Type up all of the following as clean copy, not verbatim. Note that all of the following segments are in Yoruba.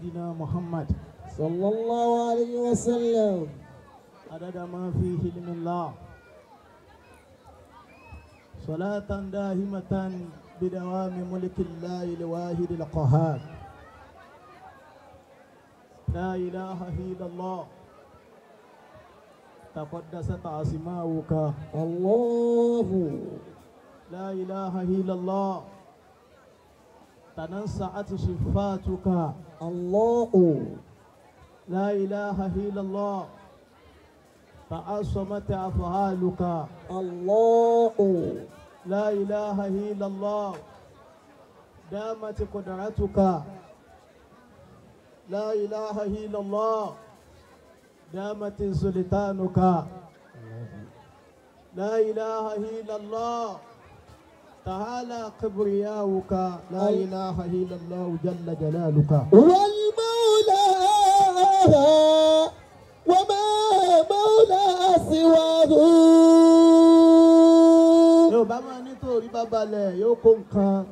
سيدنا محمد صلى الله عليه وسلم عدد ما فيه علم الله صلاة دائمة بدوام ملك الله الواحد القهار لا إله إلا الله تقدست أسماؤك الله لا إله إلا الله تنسعت صفاتك الله لا إله إلا الله تعصمت أفعالك الله لا إله إلا الله دامت قدرتك لا إله إلا الله دامت سلطانك لا إله إلا الله تعالى كبرياؤك لا إله إلا الله جل جلالك والمولى وما مولى سواه. Yorùbá máa ní torí bá balẹ̀ yóò kó nǹkan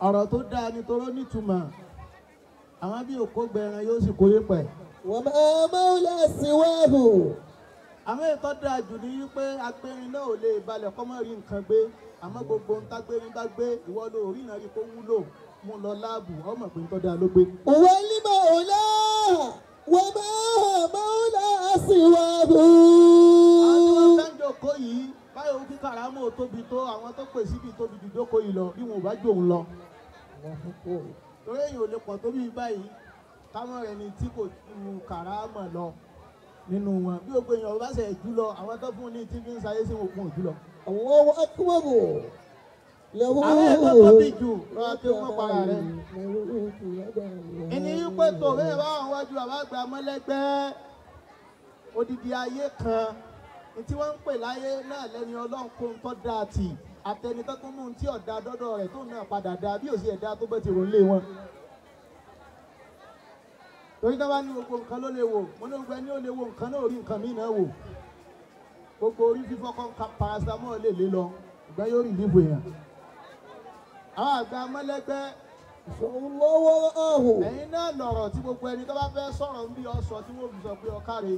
ọ̀rọ̀ tó dáa nítorí nítumọ̀ àwọn bí òkó gbẹran yóò sì kórè pẹ̀. وما مولى سواه. Àwọn ètò dáa jù ní wípé agbérin náà ò lè balẹ̀ kọ́ mọ́ rí nǹkan gbé àmọ́ gbogbo ń tágbérin bá gbé ìwọ ló rí náà rí kó wúlò mú lọ láàbù ọmọ pé ń tọ́ dáa ló gbé. والمولى وما مولى سواه. Àwọn tí wọ́n fẹ́ ń jókòó yìí báyọ̀ kí kàrámù tóbi tó àwọn tó pè síbi tóbi jù jókòó yìí lọ bí wọn ò bá jò ń lọ. Torí èyàn ò lè pọ̀ tó bí báyìí kámọ́ rẹ̀ ni tí kò ju kàrámù lọ nínú wọn bí gbogbo èèyàn bá ṣe jù lọ àwọn tó fún ní tí fi ń sayé sí òkun òjù lọ. Allahu akbar. Àwọn ẹ̀kọ́ tóbi jù rọra kí wọ́n para rẹ̀. Ìní wípé tòun ẹ̀ bá àwọn wájú àbágbà mọ́lẹ́gbẹ́ odidi ayé kan tí wọ́n ń pè láyé náà lẹ́ni ọlọ́run kó ń tọ́ da tì àtẹni tó tún mú un tí ọ̀dà dọ́dọ̀ rẹ̀ tó náà padà da bí òsì ẹ̀dá tó bẹ́ ti rò ń lé wọn. Torí tó bá ní gbogbo nǹkan ló lè wò mo ní gbogbo ẹni ó lè wo nǹkan náà rí nǹkan míì náà wò gbogbo orí fífọ́ kan ka paracetamol lè lé lọ ìgbà yóò rí ìlíbò èèyàn. Àwọn àgbà mọ́lẹ́gbẹ́ ẹ̀yin náà lọ̀rọ̀ tí gbogbo ẹni tó bá fẹ́ sọ̀rọ̀ ń bí ọsọ tí wọ́n fi sọ pé ọ̀káre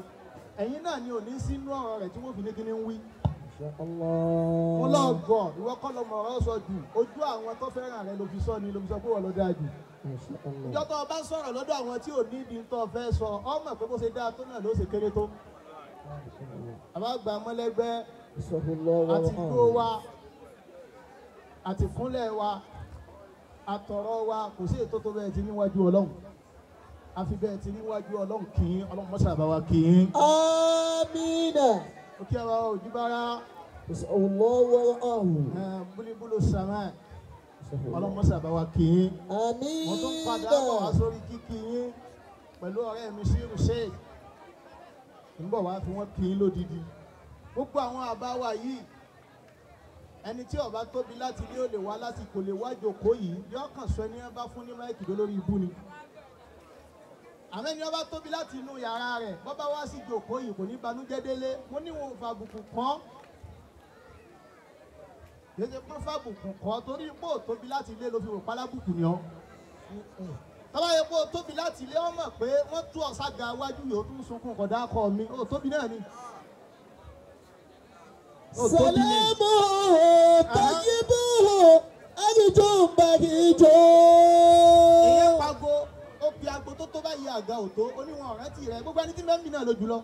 ẹ̀yin náà ni ò ní sínú ọ̀rọ̀ rẹ̀ tí wọ́n fi ní kíní ń wí. Mo lọ gọ̀ ìwọ kọ́ lọ mọ̀ ọ̀rọ̀ sọ jù ojú àwọn tó fẹ́ràn rẹ ló fi sọ ni ló fi sọ pé wọ́n ló dáa jù. Ìjọ tó o bá sọ̀rọ̀ lọ́dọ̀ àwọn tí ò ní ibi tó o fẹ́ sọ ọmọ pé bó ṣe dáa tó náà ló ṣe kéré tó. Àbá gba mọ́lẹ́gbẹ́ àti gbó wa àti kúnlẹ̀ wa àtọ̀rọ̀ wa kò sí ètò tó bẹ́ẹ̀ ti níwájú Ọlọ́run àfi bẹ́ẹ̀ ti níwájú Ọlọ́run kì í Ọlọ́run mọ́sàbá wa kì í. Amina. Òkè àwọn òjúbára búlíbúlù sàmà Ọlọ́run mọ́sàbá wa kì í. Amina. Mo tún padà bọ̀ wá sórí kíkí yín pẹ̀lú ọ̀rẹ́ mi Ṣírù Sheikh ń bọ̀ wá fi wọ́n kì í lódìdí. Gbogbo àwọn àbá wa yìí ẹni tí ó bá tóbi láti ilé ò lè wá láti kò lè wá jókòó yìí yóò kàn sọ ẹni bá fún ní máìkì tó lórí ibú ni. Àmọ́ ẹni ó bá tóbi láti inú yàrá rẹ̀ bọ́ bá wá sí jókòó yìí kò ní banújẹ́ délé mo ní wọn ò fàbùkù kàn yéé pọ́n fàbùkù kàn torí pé ò tóbi láti ilé ló fi wò pálábùkù ni ọ́. Tọ́lá yẹ kó tóbi láti ilé ọmọ pé wọ́n tú ọ̀sága wájú yìí ó tún sunkún kọ̀dá kọ́ mi ó tóbi náà ni. Salamu tayyibu arjun barijo. Ìyẹn pago ó fi agbo tó tó báyìí àga òtó ó ní wọn ọ̀rẹ́ tì rẹ gbogbo ẹni tí mẹ́mí náà lójú lọ.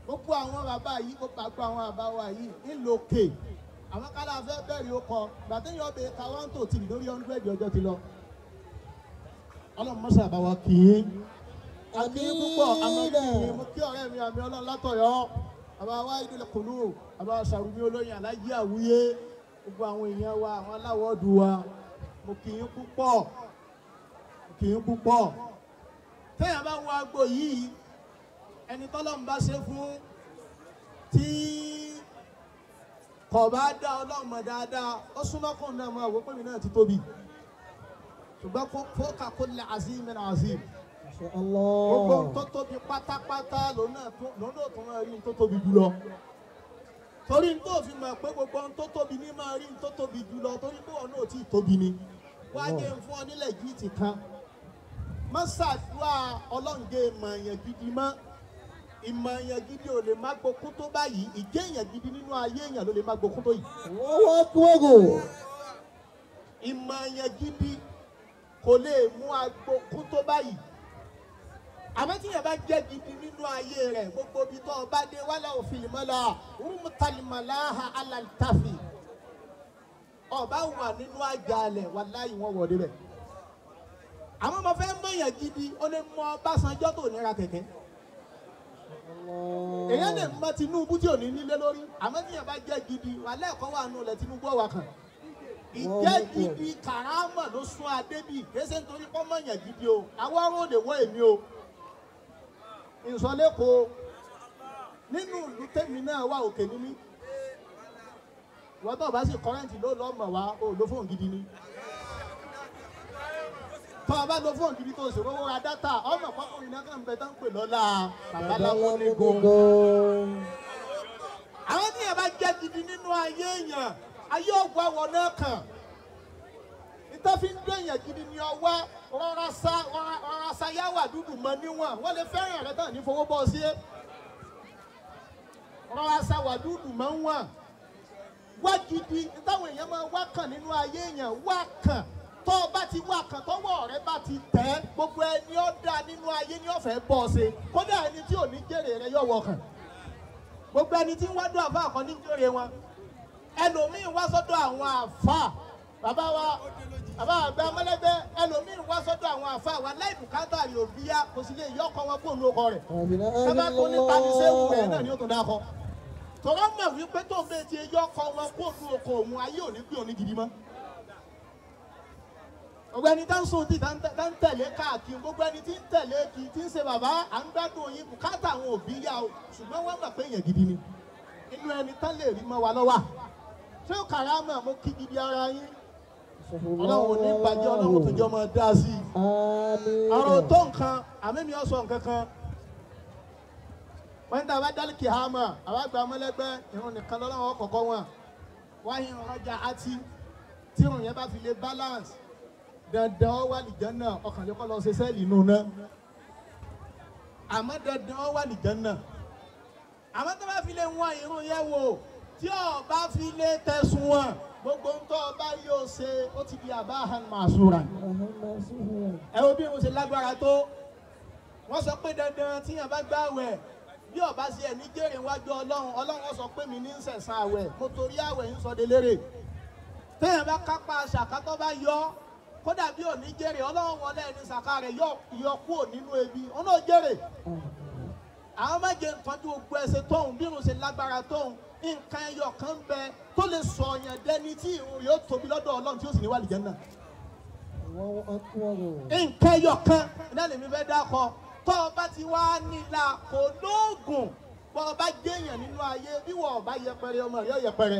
Gbogbo àwọn bàbá yìí gbogbo àwọn bàbá wa yìí ńlọkè àwọn kálá fẹ́ bẹ̀rẹ̀ ó kọ gbàtẹ́yìn ọbẹ̀ ká one to three lórí 100 ọjọ́ ti lọ. Ọlọ́run mọ́sà bá wa kì í. Àkì í púpọ̀ àmọ́ kì í mú kí ọ̀rẹ́ mi àmì Ọlọ́run látọ̀yọ́ àbá wa ìdílé kùnú àbá sàrùmí olóyin alájí àwúyé gbogbo àwọn èèyàn wa àwọn aláwọ̀ ọdún wa mo kì í púpọ̀ mo kì í púpọ̀. Téèyàn bá wo agbo yìí ẹni tọ́lọ́run bá ṣe fún tí kò bá dá Ọlọ́run mọ̀ dáadáa ó súnmọ́ kóun náà mọ̀ àwọn pèmí náà ti tóbi ṣùgbọ́n kó kàkó lè azim ní azim. Gbogbo tó tóbi pátápátá lòun náà tó máa rí tó tóbi jùlọ. Torí tó fi mọ̀ pé gbogbo tó tóbi ní máa rí tó tóbi jùlọ torí pé òun náà ò tí ì tóbi ni. Wá jẹ́ ń fún ọ nílẹ̀ jíìtì kan. Má ṣàdúrà ọlọ́ǹgẹ̀ ìmọ̀ èèyàn gidi mọ́. Ìmọ̀ èèyàn gidi ò lè má gbókún tó báyìí. Ìjẹ́ èèyàn gidi nínú ayé èèyàn ló lè má gbókún tó yìí. Allahu akbar. Ìmọ̀ èèyàn gidi kò lè mú agbókún tó báyìí. Àmọ́ tí yẹn bá jẹ́ gidi nínú ayé rẹ̀ gbogbo ibi tó o bá dé wàhálà òfin ìmọ̀lá rúmùtàlímọ̀láhà alàlítàfì. Ọba wà nínú àjàalẹ̀ wàláhì wọ́n wọ̀ débẹ̀. Àmọ́ mo fẹ́ mọ̀ èèyàn gidi ó lè mọ Ọbásanjọ́ tó nira kẹ̀kẹ́. Èèyàn lè mọ Tinubu tí ò ní nílé lórí. Àmọ́ tí yẹn bá jẹ́ gidi wàhálà ẹ̀kọ́ wà nù lẹ̀ Tinubu ọ̀wà kan. Ìjẹ́ gidi kàrámà ló sún adébí kìí ṣe nítorí pọ́ mọ̀ èèyàn gidi o. Àwọn ará òde wọ èmi o. Ìsọlẹ́kọ̀ọ́ nínú ìlú tèmi náà wà òkè ní mí. Wọ́n tó bá sì kọ́rẹ́ǹtì ló lọ́ mọ̀ wá o ló fóun gidi ni. Tó o bá lo fóun gidi tó o sì rówó ra dátà ọmọ pọ́kùnrin náà kàn ń bẹ tó ń pè lọ́la babaláwo ní gun. Àwọn tí yẹn bá jẹ́ gidi nínú ayé èèyàn ayé ọ̀gbọ́n àwọn náà kàn. Ìtọ́ fi ń dún èèyàn gidi ni ọwọ́ rọra sá yáwà dúdú mọ níwọ̀n wọ́n lè fẹ́ràn rẹ tán ní fowó bọ́ sí é. Rọra sá wà dúdú mọ́ wọ̀n. Wá gidi táwọn èèyàn máa wá kàn nínú ayé èèyàn wá kàn tó o bá ti wá kàn tọwọ́ rẹ bá ti tẹ̀ gbogbo ẹni ó dá nínú ayé ní ọ̀fẹ́ bọ́ ṣe kódà ẹni tí ò ní jèrè rẹ yọ̀ wọ̀ kàn. Gbogbo ẹni tí ń wádùn àfa àkọ́ ní jèrè wọn. Ẹlòmíín wá sọ́dọ̀ àwọn àfa bàbá wa bàbá àgbà mọ́lẹ́gbẹ́ ẹlòmíín wá sọ́dọ̀ àwọn àfa wa láì bùkátà rẹ̀ òbí yá kò sì lè yọ ọkọ wọn kó nu ọkọ rẹ̀. Sábà kó ní tani sẹ́wù rẹ̀ náà ni ó tún dákọ. Tọ́rọ mọ̀ wípé tó ń bẹ́ẹ̀ ti yọ ọkọ wọn kó nu ọkọ òun ayé ò ní gbé òní gidi mọ́. Ọ̀gbẹ́ni tá ń sùn tí tá ń tẹ̀lé káàkiri gbogbo ẹni tí ń tẹ̀lé kì í tí ń ṣe bàbá à ń gbádùn yín bùkátà àwọn òbí yá o ṣùgbọ́n wọ́n mọ̀ pé èèyàn gidi ni. Inú ẹni tán lè rí mọ́ wa lọ́wọ́. Ṣé o kàrámà mo kí gidi ara yín? Ọlọ́run ò ní bàjẹ́ ọlọ́run tó jẹ́ ọmọ dá sí i. Ọ̀rọ̀ tó nǹkan àmì mi ò sọ nǹkan kan. Wọ́n ní tàbá dálí kìhámà àwa gba ọmọlẹ́gbẹ́ irun nìkan lọ́lọ́wọ́ kọ̀ọ̀kan wọn. Wáyé ọjà àti tí irun yẹn bá fi lè balance dandan ó wà lìjẹ́ náà ọkàn lè kọ́ lọ ṣe sẹ́ẹ̀lì inú náà. Àmọ́ dandan ó wà lìjẹ́ náà. Àmọ́ tó bá fi lè wọ́n irun yẹn wò tí ó bá fi lè tẹ̀sùn wọn gbogbo ń tọ́ ọba yóò ṣe ó ti di àbáhàn màṣúra. Ẹ wo bí mo ṣe lágbára tó wọ́n sọ pé dandan tíyàn bá gbààwẹ̀ bí ọba ṣe ẹ̀ ní jèrè wájú ọlọ́run ọlọ́run sọ pé mi ní ń sẹ̀san àwẹ̀ mo torí àwẹ̀ ń sọ delére. Téèyàn bá kápá ṣàkátọ́ bá yọ kódà bí ò ní jèrè ọlọ́run wọlé ẹni ṣàká rẹ̀ yọ kúrò nínú ebi òun náà jèrè. Àwọn méje nǹkan tí gbogbo ẹsẹ̀ tóun bí irun ṣe lágbára tóun nǹkan ẹyọ kan ń bẹ tó lè sọ ọyàn dẹni tí irun yóò tóbi lọ́dọ̀ ọlọ́run tí ó sì ní wà lìjẹ́ náà. Nǹkan ẹyọ kan iná lèmi fẹ́ dákọ tó o bá ti wá nílà kò lóògùn bọ́ ọ bá jẹ́yàn nínú ayé bí wọ́n ọba yẹpẹrẹ ọmọ rẹ̀ yẹpẹrẹ.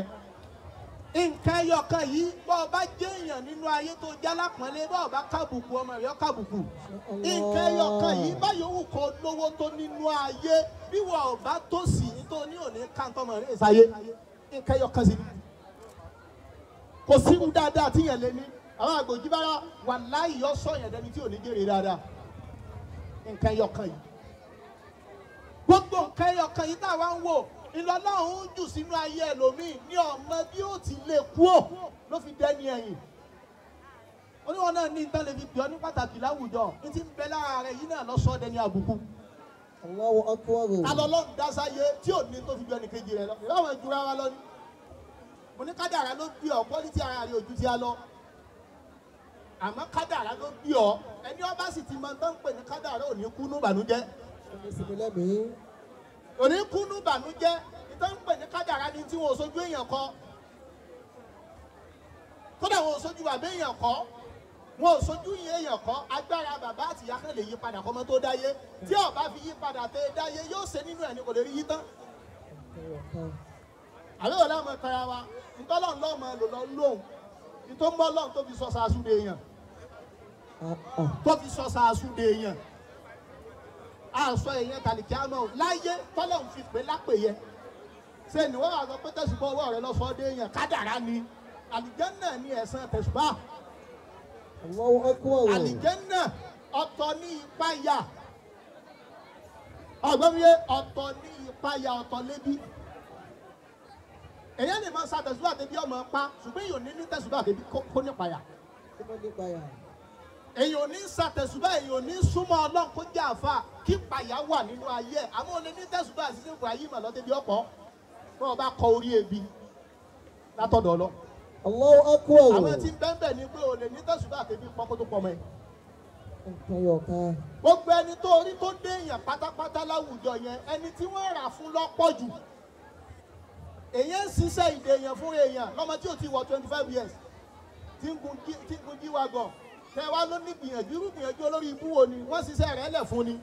Nǹkan ẹyọ kan yìí bọ́ ọ bá jẹ́yàn nínú ayé tó jálápọ̀nlé bọ́ ọ bá kábùkù ọmọ rẹ̀ kábùkù. Nǹkan ẹyọ kan yìí báyìí òwú kò lówó tó nínú ayé bí wọ́n ọba tó sì tó ní òní kántọ́mọ rẹ̀ ṣayé. Nǹkan ẹyọ kan sì ni. Kò sí ń dáadáa tíyẹn lé ní. Àwọn àgbòjì bára wàláhì yọ sọ̀yàn dẹni tí ò ní jèrè dáadáa. Nǹkan ẹyọ kan yìí. Gbogbo nǹkan ẹyọ kan yìí tá a wá ń wò ìlọlọ́run ń jù sínú ayé ẹlòmíì ní ọmọ bí ó ti lè kú ò ló fi dẹni ẹ̀yìn. Oníwọ̀n náà ní ìtàn lè fi pè ọ́ ní pàtàkì láwùjọ ní ti ń bẹ lára rẹ̀ yìí náà lọ́sọ̀ọ́ dẹni àbùkù. Allahu akbar. Alọ́lọ́run dásáyé tí ò ní tó fi ju ẹnìkejì rẹ̀ lọ. Ìbáwọn ìjura wa lọ ni. Mo ní kádàrá ló gbé ọ quality ara rẹ̀ ojú ti a lọ. Àmọ́ kádàrá ló gbé ọ ẹni ọba sì ti mọ tán pè ní kádàrá ò ní kú nú ìbànújẹ́. Ò ní kú nú ìbànújẹ́ ìtàn pè ní kádàrá ni tí wọn ò sojú èèyàn kọ. Kódà wọn ò sojú bàbá èèyàn kọ. Wọn ò sojú yín èèyàn kọ agbára bàbá àti ìyá kan lè yí padà kọ́mọ tó dáyé tí ó bá fi yí padà tẹ dáyé yóò ṣe nínú ẹ̀ ní kò lè rí yí tán. Àbẹ̀wò láwọn tara wa ntọ́lọ́n lọ́mọ lò lọ lóhùn ntọ́ mọ́ lọ́hùn tó fi sọ sàásù de èèyàn tó fi sọ sàásù de èèyàn àṣọ èèyàn tàlìkí àmọ́ láyé tọ́lọ́hùn fi pé lápèyẹ ṣé ni wọ́n wà sọ pé tẹ̀sùbọ̀ ọwọ́ rẹ lọ́sọ̀ọ́ dé èèyàn kádàrá ni àlùjánnà ni ẹ̀san tẹ̀sùbá. Allahu akbar. Àlìjẹ́nnà ọ̀tọ̀ ní ìpayà. Ọ̀gbọ́n mi yé ọ̀tọ̀ ní ìpayà ọ̀tọ̀ lébi. Èyàn lè máa sa tẹ̀sùbà tẹ̀bí ọmọ pa ṣùgbọ́n èyàn ò ní ní tẹ̀sùbà tẹ̀bí kó nípayà. Èyàn ò ní sa tẹ̀sùbà èyàn ò ní súnmọ́ Ọlọ́run kó jẹ́ àfa kí ìpayà wà nínú ayé ẹ̀. Àmọ́ ò lè ní tẹ̀sùbà sísè Ibrahim lọ́tẹ̀bí ọ̀pọ̀ kó o bá kọ orí ebi látọ̀dọ̀ lọ. Allahu akbar. Àwọn tí ń bẹ́ẹ̀ ni pé o lè ní tẹ̀sùbà tẹ̀bí pọ́n kó tó pọ̀ mọ́ ẹ. Gbogbo ẹni tó orí tó dé èèyàn pátápátá láwùjọ yẹn ẹni tí wọ́n rà fún lọ́pọ̀ jù. Èyàn ń ṣiṣẹ́ ìdè èèyàn fún èèyàn lọ́mọ tí ò ti wọ 25 years tí ń gun jíwagọ̀ tẹ wá ló ní gbìyànjú irú gbìyànjú olórí ibú wo ni wọ́n ṣiṣẹ́ rẹ̀ lẹ̀ fún ni.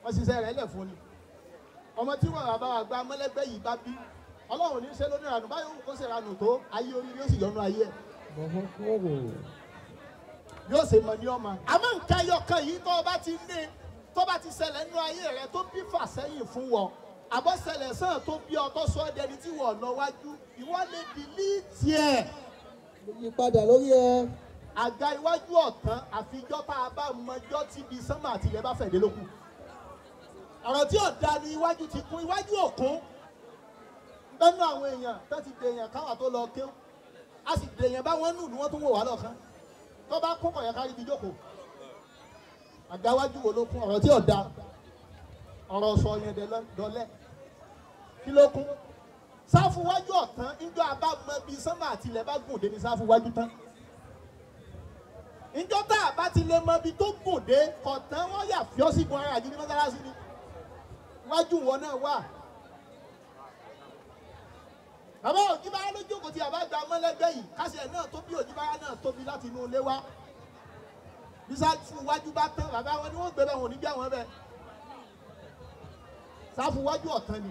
Wọ́n ṣiṣẹ́ rẹ̀ lẹ̀ fún ni. Ọmọ tí wọ́n bàbá wa gba mọ́lẹ́gbẹ́ yìí bá bí Ọlọ́run ní ṣe lónìí ìranù báyìí kó ṣe ìranù tó ayé orí yóò sì yọnu ayé ẹ̀. Yóò ṣe mọ ní ọmọ. Àmọ́ nǹkan ẹyọ kan yìí tó bá ti ní tó bá ti ṣẹlẹ̀ nínú ayé rẹ tó bí fàsẹ́yìn fún wọ àbọ̀ṣẹlẹ̀ sàn tó bí ọ tó sọ ọ́ dẹni tí wọ́n lọ wájú ìwọ lè dìlítì ẹ̀. Yípadà lórí ẹ. Àga iwájú ọ̀tán àfijọ́ tá a bá mọjọ́ tí ibi sánmà àti ilẹ̀ bá fẹ̀dé lókù. Ọ̀rọ̀ tí ọ̀dà ni iwájú ti kún iwájú òkun. Bẹ́ẹ̀ni àwọn èèyàn tó ti dèèyàn káwà tó lọ kéw. A sì dèèyàn bá wọn nù ni wọ́n tún wò wá lọ́kàn. Tó bá kún kọ̀yà kárí ibi jókòó. Àga iwájú wo ló kún ọ̀rọ̀ tí ọ̀dà ọ̀rọ̀ sọ yẹn dọ̀lẹ́. Kí ló kún? Sáfù wájú ọ̀tán ńjọ́ abá mọ bíi sánmà àti ilẹ̀ bá gùn dé ní sáfù wájú tán. Ńjọ́ tá a bá ti lè mọ ibi tó gùn dé kọ̀tán wọ́n yà fíọ́ sí gun ara àjíní mọ́sálásí ni. Wájú wọn náà wà. Bàbá Òjìbára ló jókòó tí àbá gba mọ́lẹ́gbẹ́ yìí kásẹ̀ náà tó bí Òjìbára náà tóbi láti inú ilé wá. Bí sáfù wájú bá tán bàbá wọn ni wọ́n gbé bẹ́ẹ̀ wọn ò ní bí àwọn bẹ́ẹ̀. Sáfù wájú ọ̀tán ni.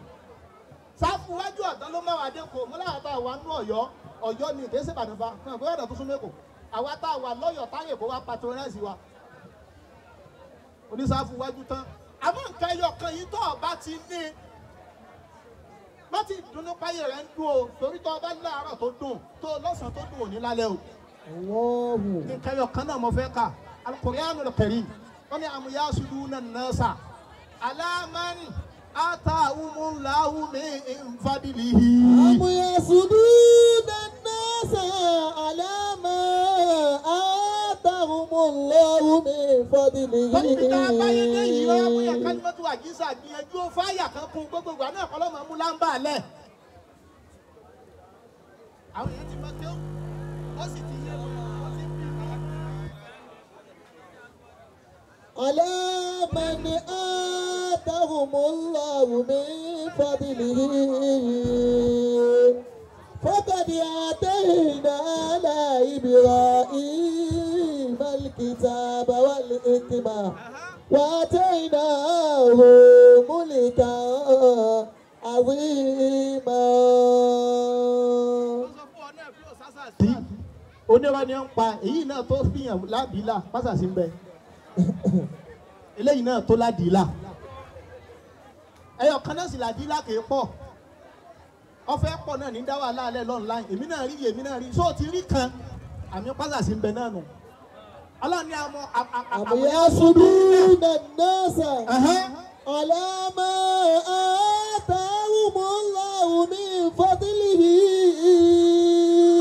Sáfù wájú ọ̀tán ló máa wà dé kò mọ́ láwọn tá a wà nú Ọ̀yọ́ Ọ̀yọ́ ni kì í ṣe Ìbàdàn fa fún ẹ̀gbọ́n ọ̀dọ̀ tó sún mẹ́kọ̀ọ́ àwa tá a wà lọ́yọ̀ọ́ táyè kó wá patronize wa onísáfù wájú tán àmọ́ nǹkan ẹyọ kan yìí tó ọba ti ní má ti dùnnú páyé rẹ̀ ń dùn o torí tó ọba láàárọ̀ tó dùn tó lọ́sàn-án tó dùn òní lálẹ́ o. Nǹkan ẹyọ kan náà mo fẹ́ kà Al-Qur'anul Karim wọ́n ní amuyasuduna nasa alámánì. Atahumullahu min fadlihi. Am yasuduna an-nasa ala ma atahumullahu min fadlihi. Tọ́jú tá a bá yé dé yìí wọ́n á mú yàn kálímọ́tò àjíṣà gbìyànjú ó fáyà kan kún gbogbo ìgbà náà kọ́ lọ́mọ mú lámbà lẹ̀. Àwọn èèyàn ti mọ kí ó sì ti yé wọn ó ti bí i. Ala man atahumullahu min fadlihi faqad atayna ala Ibrahima al-kitaba wal-hikma wa ataynahu mulkan azima. Onírọ́ ni ó ń pa èyí náà tó fìyàn lábìlà pásàsì ń bẹ. Eléyìí náà tó ládìílà ẹyọ kan náà sì ládìílà kì í pọ̀ ọfẹ pọ̀ náà ní dá wàhálà alẹ́ lọ́nláìn èmi náà rí èmi náà rí sóò ti rí kan àmì pásàsì ń bẹ náà nù. Ọlọ́run ní àmọ́ Amyasuduna an-nasa ala ma atahumullahu min fadlihi.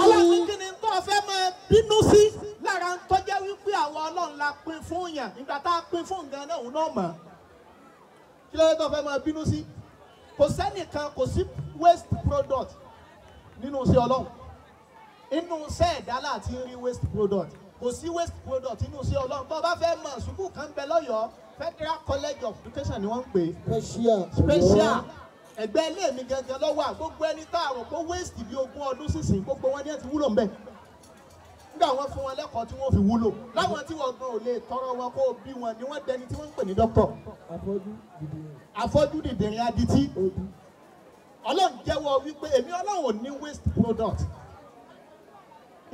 Ọlọ́run kí ni tó fẹ́ máa bínú sí lára ń tọ́jẹ́ wípé àwọn Ọlọ́run la pín fún yàn nígbà tá a pín fún nǹkan náà òun náà mọ̀ kí ló dé tó fẹ́ máa bínú sí kò sẹ́nìkan kò sí waste product nínú iṣẹ́ Ọlọ́run inú iṣẹ́ ẹ̀dá láti rí waste product kò sí waste product nínú iṣẹ́ Ọlọ́run tó o bá fẹ́ mọ̀ sùkúù kan bẹ lọ́yọ̀ọ́ Federal College of Education ni wọ́n ń pè é special ẹgbẹ́ ilé mi gangan lọ́wọ́ gbogbo ẹni tá a rò pé waste bí ogún ọdún sísìn gbogbo wọn ni ẹ ti wúlò ń bẹ̀ nígbà wọn fún wọn lẹ́kọ̀ọ́ tí wọ́n fi wúlò láwọn tí wọ́n gan ò lè tọrọ wọn kó bí wọn ni wọ́n dẹni tí wọ́n ń pè ní dókítọ̀ afọ́jú dìdìrín adití Ọlọ́run jẹ́wọ́ wípé èmi Ọlọ́run ò ní waste product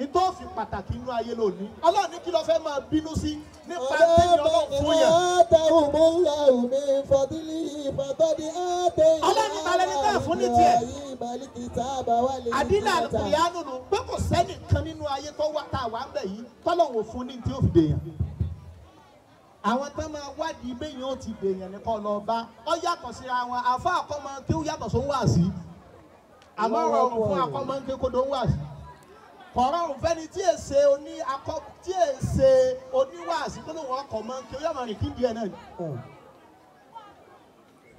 Ìtọ́ fi pàtàkì inú ayé lónìí. Ọlọ́run ní kí ló fẹ́ máa bínú sí nípa tẹ́mi Ọlọ́run fún yẹn. Ọlọ́run ní balẹ̀ ní tẹ́ fún ní tiẹ̀. Àdínà àlùkìyánu nù pé kò sẹ́nìkan nínú ayé tó wá tá a wà ń bẹ̀ yìí tọ́lọ́run ò fún ní tí ó fi dèèyàn. Àwọn tó máa wádìí bẹ́yìn ó ti dèèyàn ní kọ́ lọ bá. Ó yàtọ̀ síra wọn, àfa àkọ́mọ kí ó yàtọ̀ sóhun wá sí. Àmọ́ rọrùn fún akọ́mọ kí kó dó wá sí. Kọ̀rọ̀rùn fẹ́ni tí è ṣe oní akọ tí è ṣe oníwàásí tó lóun ọkọ̀ mọ́ kí ó yọ̀ mọ̀ rìn kí díẹ̀ náà ni.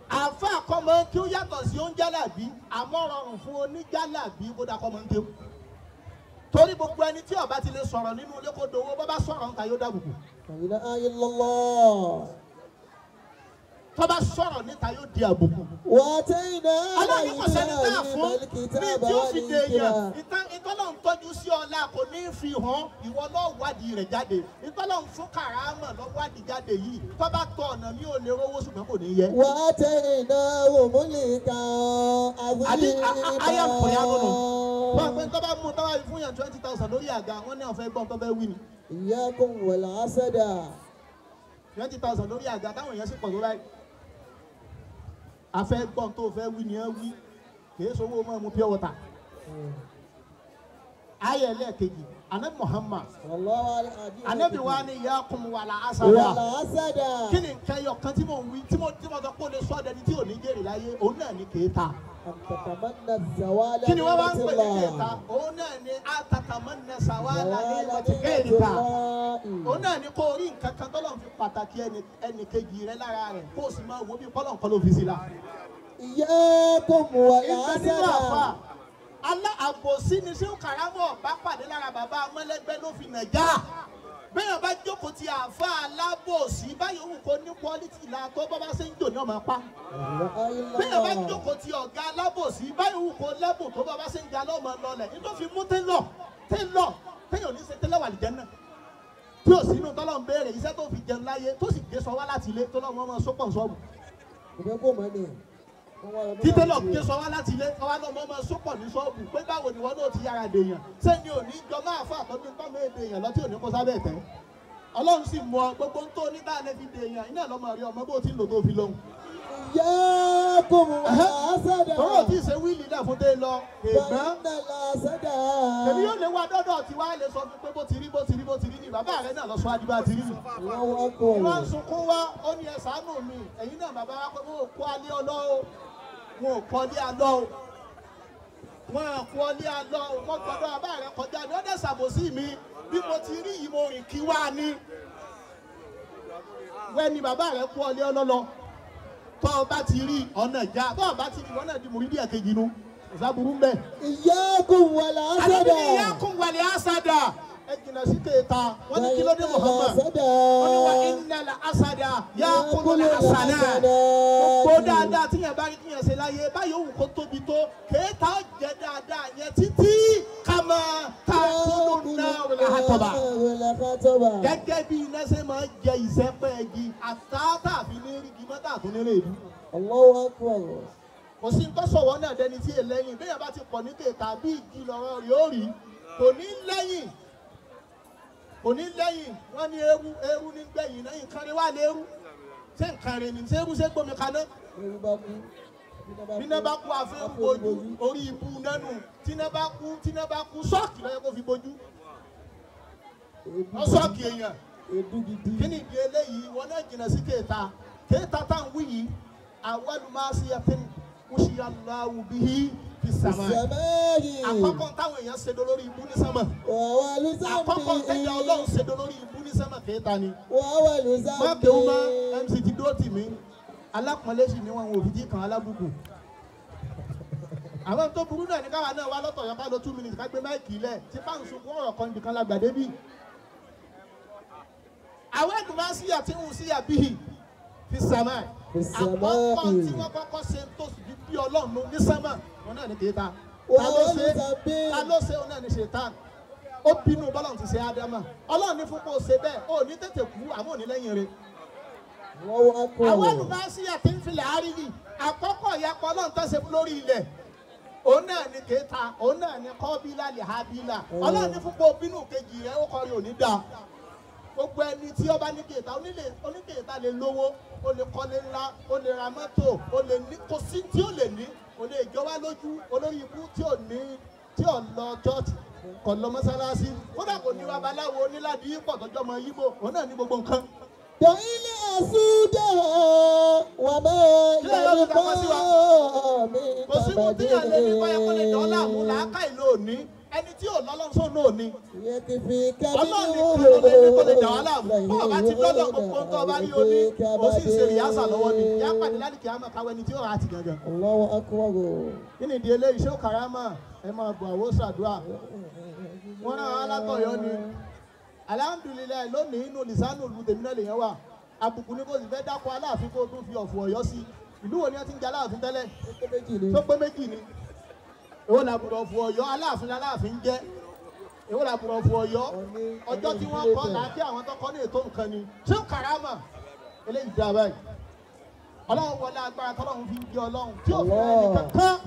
Àfa àkọ́mọ kí ó yàtọ̀ sí oúnjálàbí àmọ́ rọrùn fún oníjálàbí kó dakọ́ mọ́ kí ó. Torí gbogbo ẹni tí ó bá ti lè sọ̀rọ̀ nínú ilé kó dowó bó bá sọ̀rọ̀ nǹkan yóò dàbùkù. Tó bá sọ̀rọ̀ níta yóò di àbùkù. Ọlọ́run kò sẹ́ni tá a fún ní tí ó fi dè yàn. Ìtọ́lọ́run tọ́jú sí ọlá kò ní fi hàn ìwọ lọ́ọ́ wádìí rẹ̀ jáde. Ìtọ́lọ́run fún kàrámọ̀ lọ́ wádìí jáde yìí. Tó bá tọ ọ̀nà mi ò lè rówó ṣùgbọ́n kò ní yẹ. Àbí ayé àpòyá nínú. Wọ́n pe tó bá mú tó bá fi fún yàn 20,000 lórí àga wọ́n ní ọ̀fẹ́ gbọ́n tó fẹ́ wí ni. 20,000 lórí àga táwọn èèyàn sì pọ̀ tó báyìí. Afẹ́ gbọ́n tó fẹ́ wí ni ẹ wí kìí sowó mọ́ mu pure water. Ayé ẹlẹ́ẹ̀kejì Anabi Muhammad Anabi wa ni yakum wàlà asada. Kí ni nǹkan ẹyọ kan tí mo ń wí tí mo sọ pé o lè sọ ọ́ dẹni tí ò ní jèrè láyé òun náà ni kìí ta. Kí ni wọ́n bá ń pè ní kìí ta? Òun náà ni atatamanna zawala ní ìmọ̀tìkẹ́ẹ̀rì ta. Òun náà ni kó o rí nǹkan kan tọ́lọ̀ fi pàtàkì ẹnì kejì rẹ lára rẹ̀ kó o sì máa wo bí kọ́lọ̀ nǹkan ló fi sí la. Alá àbòsí ni ṣé kàrámọ̀ bá pàdé lára bàbá amọ́lẹ́gbẹ́ ló fi nàjà. Bẹ́ẹ̀ bá jókòó ti àfa alábòsí báyìí òun kò ní kwọ́lítì la tó bá bá ṣe ń jò ní ọmọ pa. Bẹ́ẹ̀ bá jókòó ti ọ̀gá alábòsí báyìí òun kò lẹ́bùn tó bá bá ṣe ń ga lọ́mọ lọlẹ̀ nítorí fi mú télọ̀ télọ̀ téèyàn ní ṣe télọ̀ wà lìjẹ́ náà. Tí ò sínú tọ́lọ̀ ń béèrè iṣẹ́ tó fi jẹun láyé tó sì gbé sọ wá láti ilé tó lọ́mọ ọmọ sópọ̀ sọ́ọ̀bù. Títẹ́ lọ gbé sọ wá láti ilé ọwá náà mọ́ máa sópọ̀ ní ṣọ́ọ̀bù pé báwo ni wọ́n náà ti yára dèèyàn ṣé ni ò ní jọ máa fà tọ́jú tọ́ mọ́ èdè èèyàn lọ́tí ò ní kó sábẹ́ tẹ́ Ọlọ́run sì mọ gbogbo tó ní bá a lè fi dèèyàn iná lọ́mọ rí ọmọ bó ti ń lò tó fi lóhùn. Tọ́rọ̀ tí ì ṣe wíìlì náà fún dé lọ ègbọ́n èmi yóò lè wá dọ́dọ̀ tí wàá lè sọ fún pé bó ti rí bó ti rí bó ti rí ni bàbá rẹ náà lọ sọ adibá ti rí ni. Wọ́n ń sunkún wá ó ní ẹ ṣàánú mi ẹ̀yin náà bàbá wa pé wọ́n ò kó alẹ́ ọlọ́ o wọn ò kọ́lé alọ́ o wọn ò kọ́lé alọ́ o wọ́n gbọ́dọ̀ bàbá rẹ kọjá ni wọ́n dẹ̀ ṣàbòsí mi bí mo ti rí yìí mo rìn kí wá ni. Wẹ́ni bàbá rẹ kó ọlé ọlọ́lọ́ tọ́ ọ bá ti rí ọ̀nà ìjà tọ́ ọ bá ti rí ọ̀nà ìdí mùrídìí ẹ̀kejì nu ìsàbùrú ń bẹ̀. Iyyakum wal hasada. Àdébí iyyakum wal hasada. Ẹ jìnnà sí kéta wọ́n ní kí ló dé Muhammad wọ́n ní wa innal hasada ya'kulul hasanat. Gbogbo dáadáa tí yẹn bá rí kíyàn ṣe láyé báyìí òun kò tóbi tó kéta ó jẹ dáadáa yẹn títí kama ta'kulun narul hataba. Gẹ́gẹ́ bí iná ṣe máa ń jẹ ìṣẹ́pẹ́ igi àtàtà àfi ní rígi mọ́tà tó nílé ìlú. Allahu akbar. Kò sí nǹkan sọ̀wọ́ náà dẹni tí è lẹ́yìn bí yẹn bá ti pọ̀ ní kéta bí igi lọ́rọ̀ rí ó rí kò ní lẹ́yìn kò ní lẹ́yìn wọ́n ní eérú eérú ní gbẹ̀yìn náà nǹkan rí wà léérú ṣé nǹkan rí ni ṣé eérú ṣé gbomi kaná. Bíná bá kú àfẹ́ ń bojú orí ibu nánú tíná bá kú tíná bá kú sọ́ọ̀kì lọ́yẹ́ kó fi bojú. Wọ́n sọ́ọ̀kì èèyàn kí ni ìdí eléyìí wọn náà jìnnà sí kéta kéta tá à ń wí yìí awwalu ma'siyatin ushiya Allahu bihi fi sàmà. Àkọ́kọ́ táwọn èèyàn ṣe dolórí ibú ní sánmà. Àkọ́kọ́ tẹ́jà Ọlọ́run ṣe dolórí ibú ní sánmà kéta ni. Má kéwú má MC ti dúró tì mí. Alápọ̀nlé sì ni wọn ò fi jí kan alábùkù. Àwọn tó burú náà ní káwa náà wá lọ́tọ̀ yọ ká lọ 2 minutes ká gbé máìkì lẹ̀ tí bá ń sunkún ọ̀rọ̀ kan nìkan la gbàdé bí. Àwọn ẹ̀dùn máa ń síyà tí ń síyà bíhì fi sàmà. Àkọ́kọ́ tí wọ́n kọ́kọ́ ṣe tó bí Ọlọ́run ní sánmà wọn náà ní kéta. Ta ló ṣe òun náà ní ṣètàn. Ó bínú bọ́lọ́run ti ṣe Ádámà. Ọlọ́run ní fún kó ṣe bẹ́ẹ̀ ó ní tètè kú àmọ́ òní lẹ́yìn rẹ̀. Àwọn ẹ̀dùn máa ń síyà tí ń filẹ̀ àríyìn. Àkọ́kọ́ ìyapọ̀ Ọlọ́run tó ṣe lórí ilẹ̀. Òun náà ni kéta, òun náà ni kọ́bílà lè hábílà. Ọlọ́run ní fún pé obínú kejì rẹ̀ ó kọrin òní dáa. Gbogbo ẹni tí ó bá ní kéta, oníkéta lè lówó, ó lè kọ́lé ńlá, ó lè ra mọ́tò, ó lè ní, kò sí tí ó lè ní, kò lè jọ wá lójú olórí ibú tí ò ní, tí ò lọ church, kò lọ mọ́sálásí, kódà kò ní babaláwo onílàdí pọ̀ tọ́jọ́ mọ yíbò, òun náà ní gbogbo nǹkan. Dọ̀ilé àsúdà wà máa yàrá mi kò sí mú tí yàn lé ní báyọ̀ kó lè dán láàmú làákà ìlú òní ẹni tí ò lọ́lọ́run sóun náà ní. Ọlọ́run nìkan ló lè ní kó lè dà wá láàmú. Bọ́ọ̀ bá ti lọ́lọ́ gbogbo tó bá rí oní, ó sì ṣe rìhásà lọ́wọ́ ni. Yá pàdé lálùkì àmọ́ káwé ẹni tí ó rà á ti gangan. Allahu akbar. Kí ni ìdí eléyìí? Ṣé ó karama? Ẹ máa bọ̀ àwọ̀ ṣàdúrà. Wọ́n rán alátọ̀yọ́ ni. Alhamdulilayi lónìí inú lisanu ìlú tèmi náà lèyàn wà. Àbùkù ni kò sì fẹ́ dákọ̀ Aláàfin kó tún fi ọ̀fọ̀ Ọ̀yọ́ sí. Ìlú wo ni wọ́n ti ń jẹ Aláàfin tẹ́lẹ̀? Tó pé méjì ni. Èwo làbùrọ̀ ọ̀fọ̀ Ọ̀yọ́? Aláàfin l'Aláàfin jẹ́. Èwo làbùrọ̀ ọ̀fọ̀ Ọ̀yọ́? Ọjọ́ tí wọ́n kọ́ làákí àwọn tó kọ́ ní ètò nǹkan ni. Ṣé karama? Eléyìí dá báyìí. Ọlọ́run wọlé agbára tọ́lọ́run fi ń jẹ Ọlọ́run tí ò fẹ́ ẹnì kankan.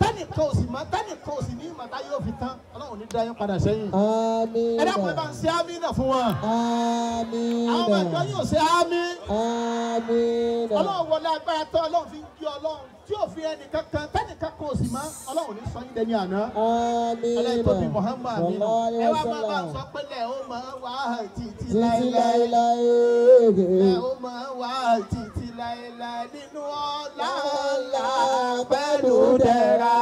Tẹ́nìkan ò sì mọ̀, tẹ́nìkan ò sì ní ìmọ̀ tá yóò fi tán. Ọlọ́run ní dá yín padà sẹ́yìn. Àmín. Ẹ dákun ẹ bá ń ṣe àmín náà fún wọn. Àmín. Àwọn ọmọ ìjọ yóò ṣe àmín. Àmín. Ọlọ́run wọlé agbára tọ́ Ọlọ́run fi ń jẹ Ọlọ́run tí ò fi ẹnì kankan, tẹ́nìkan kan ò sì mọ̀. Ọlọ́run ní sọ yín dẹni àná. Àmín. Ọlọ́run tó bí Muhammad aminu. Ẹ wá máa bá ń sọ pé lẹ̀ ó máa wá títí láéláé. Lẹ̀ ó máa wá títí láéláé nínú ọlá ńlá pẹ̀lú dẹ̀ra.